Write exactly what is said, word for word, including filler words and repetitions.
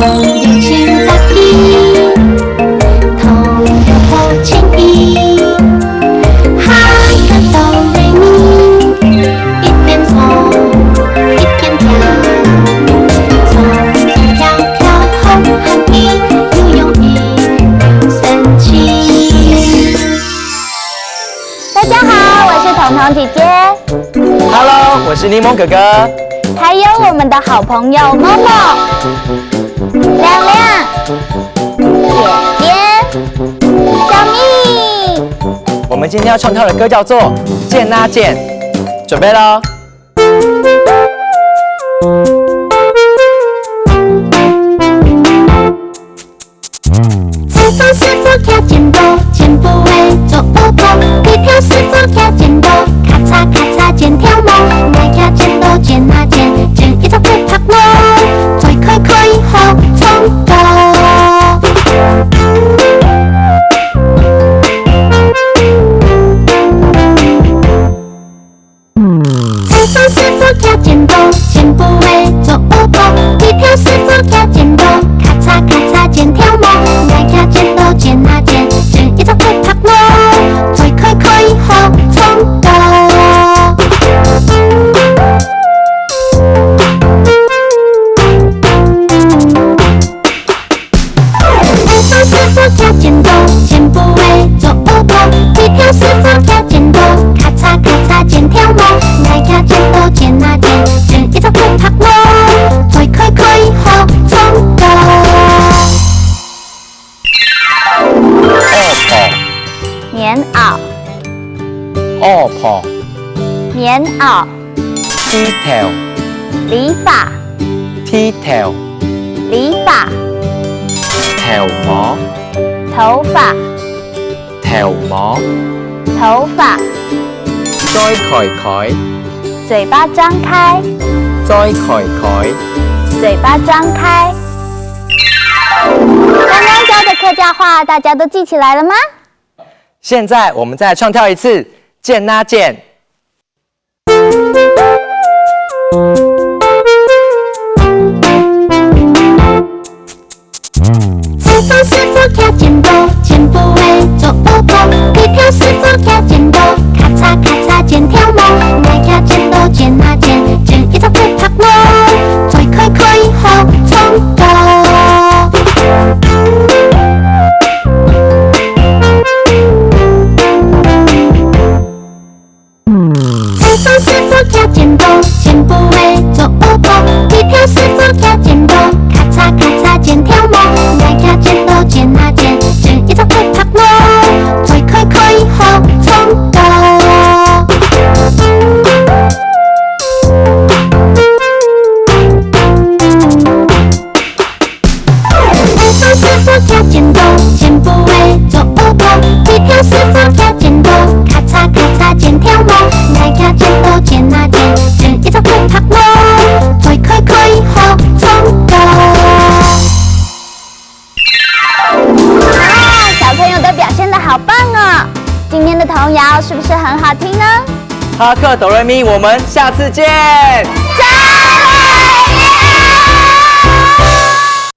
有情打起，同有好情意，哈个哆来咪，一边唱一边跳，唱唱跳跳好happy，又容易又神奇。大家好，我是彤彤姐姐。 Hello，我是檸檬哥哥。还有我们的好朋友默默、亮亮、姐姐、小咪。我们今天要唱跳的歌叫做《见啊见》，准备喽。 师傅师傅跳剪刀，剪布会做乌布。皮条师傅跳剪刀，咔嚓咔嚓剪条毛。爱跳剪刀剪啊剪，剪一只白白猫，最开开好唱歌。 师傅师傅跳剪刀，剪布会做乌布。皮条师傅跳剪刀，咔嚓咔嚓剪条毛。爱跳剪刀剪啊剪，剪一只白白猫，最开开好唱歌。 师傅师傅跳剪刀，剪布会做乌布。皮条师傅跳剪刀，咔嚓咔嚓剪条毛。爱跳剪刀剪啊剪，剪一只白白猫，最开开好唱歌。棉袄，袄婆，棉袄，剃头，理发，剃头，理发，头毛，头发，头毛，头发，嘴开开，嘴巴张开，嘴开开。嘴巴张开。刚刚教的客家话，大家都记起来了吗？现在我们再唱跳一次《见啊见》。 师傅师傅跳剪刀，剪布会做乌布。皮条师傅跳剪刀，咔嚓咔嚓剪条毛。爱跳剪刀剪啊剪，剪一只白白猫，最开开好唱歌。 师傅师傅跳剪刀，剪布会做乌布。皮条师傅跳剪刀，咔嚓咔嚓剪条毛。爱跳剪刀剪啊剪，剪一只白白猫，最开开好唱歌。 师傅师傅跳剪刀，剪布会做乌布。皮条师傅跳剪刀，咔嚓咔嚓剪条毛。爱跳剪刀剪啊剪，剪一只白白猫，最开开好唱歌。哇，小朋友都表现得好棒哦！今天的童谣是不是很好听呢？哈克哆来咪，我们下次见。